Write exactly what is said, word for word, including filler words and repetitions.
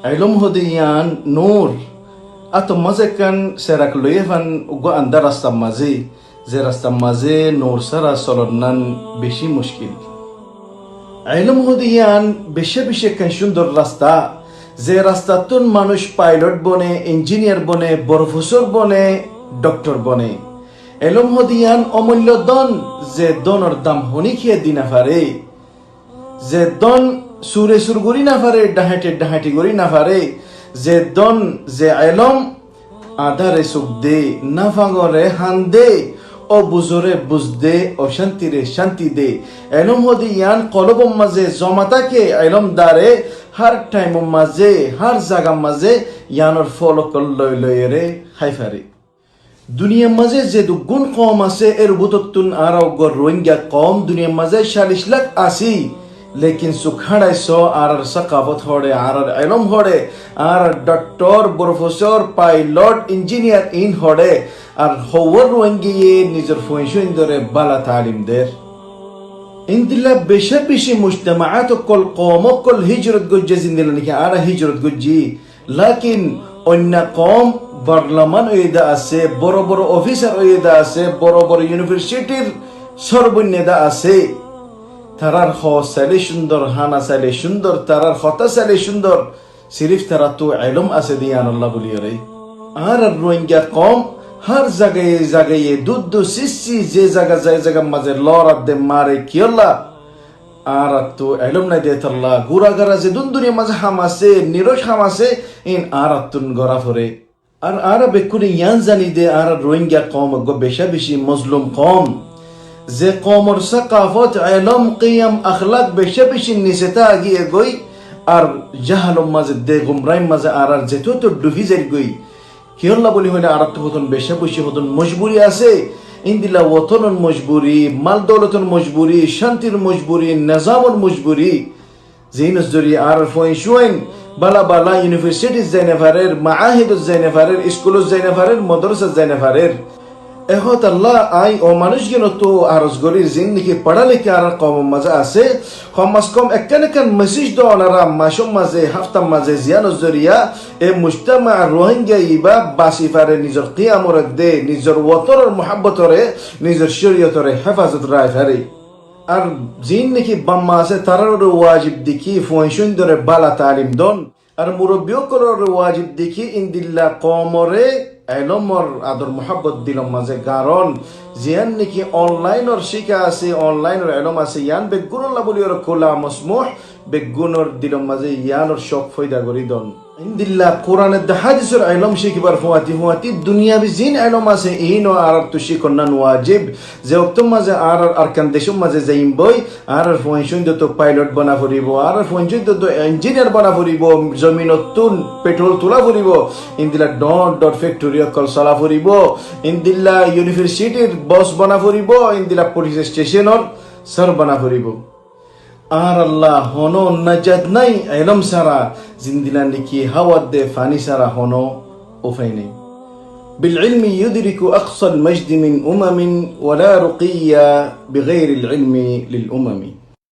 Elóm hoóde yían nur. Átor mazé ekkán serak loiyé fán uggúa andár rastar mazé, ze rastar mazé nur sára solonnán bicí muckil. Elóm hoóde yían bicí bicí ekkán cúndor rasta, ze rastattún manúic pailot bone, injiniyar bone, borofesór bone, dhoktor bone. Elóm hoóde yían omoillo dón, ze dónor dam honíkiye di nofaré. Ze dón sure sur gorí nofaré, dhahañti dhahañti gorí nofaré, ze dón, ze elóm añdáre suk de, nafangore han de, obuzore buz de, ocántire cánti de. Elóm hoóde yían kolbor mazé zoma táke, elómdare hár thaimor mazé, hár zagar mazé yíanor fol ókkol loi loiyóre hái faré. Duniyar mazé zeduggún koum asé, ér bútottún añára uggúa Ruáingga koum duniyar mazé callic lák así. Lekin suk háñçai soó, añárar sakafot hoçé, añárar elóm hoçé, añárar dhoktor, borofesór, pailot, injiniyar iín hoçé, ar howá Ruáinggaye nizor fuain cúaindóre bála taalim der. Endilla becá bicí muctamaát ókkol, koum ókkol híjrot goijjé, zendilla néki añára híjrot goijjí. Lekin oinno koum borlaman óiye de asé, boro boro ofisar óiye de asé, boro boro yunivarsitir sór boinné de asé. Tarár hoó sailé cúndor, hána sailé cúndor, tarár hotá sailé cúndor, siríf taráttu elóm asé de yíanolla bóliyoré. Añárar Ruáingga koum hár zagaye zagaye duddu sissi ze zaga ze zagar mazé lórar de mare kiyólla? Añárattu elóm nái de tolla, gura gara zedún duniyar mazé ham asé, niroc ham asé, iín añárattún gorá foré. Ar añára bekkúne yían zani de añárar Ruáingga koum uggúa becá bicí mozlum koum. Ze koumor sakafot, elóm, kiyam, aklak becá bicí nise táa giyé goi, ar jahalor mazé de gumrair mazé añárar zetóto dhufi zair goi. Kiyólla bóli hoilé añárattu hodún becá bicí hodún mojburi asé. Endilla wotonor mojburi, mal doulotor mojburi, cántir mojburi, nezamor mojburi. Ziínor zoriya añárar fuain cúain bála bála yunivarsitit zai nofarér, maáhidot zai nofarér, iskulot zai nofarér, modorasat zai nofarér. E hotálla aññí ó manúic gínottú aros gorír, ziín néki foráleká añárar koumor mazé asé, kom az kom ekkán ekkán mesej do onára macór mazé, háftar mazé, ziyánor zoriya e mujtama Ruáingga ibá basi faré, nizor kiyamoré de, nizor wotonor muhábbotoré, nizor córiyotoré héfazot raái faré. Ar ziín néki bafma asé, tarár uore wajib de ki fuain cúaindóre bála taalim don. Ar murobbi ókkolor uore wajib de ki endilla koumoré elómor ador muhábbot dilor mazé garon. Ziyán néki onlainor cíka asé, onlainor elóm asé, yían beggúnolla bóliyoré kúla mosmúh, beggúnor dilor mazé yíanor cók foida gorí don. Endilla Kuran edde hádisor elóm cíkibar fuañti fuañti duniyabi ziín elóm asé, iín ó añáráttu cíkonnán wajib. Ze októr mazé añárar Arkan decór mazé zaiyum boi, añárar fuain cúaindóttu pailot bana foribó, añárar fuain cúaindóttu injiniyar bana foribó, zominottún petrol tula foribó, endilla dhoóñr dhoóñr fekthori ókkol sola foribó, endilla yunivarsitir bos bana foribó, endilla pulis esteconor sór bana foribó. Añáralla honó najat nái elóm sára, zendilla néki háwa edde faní sára honó ufai nái. بالعلم يدرك أقصى المجد من أمم، ولا رقي بغير العلم للأمم.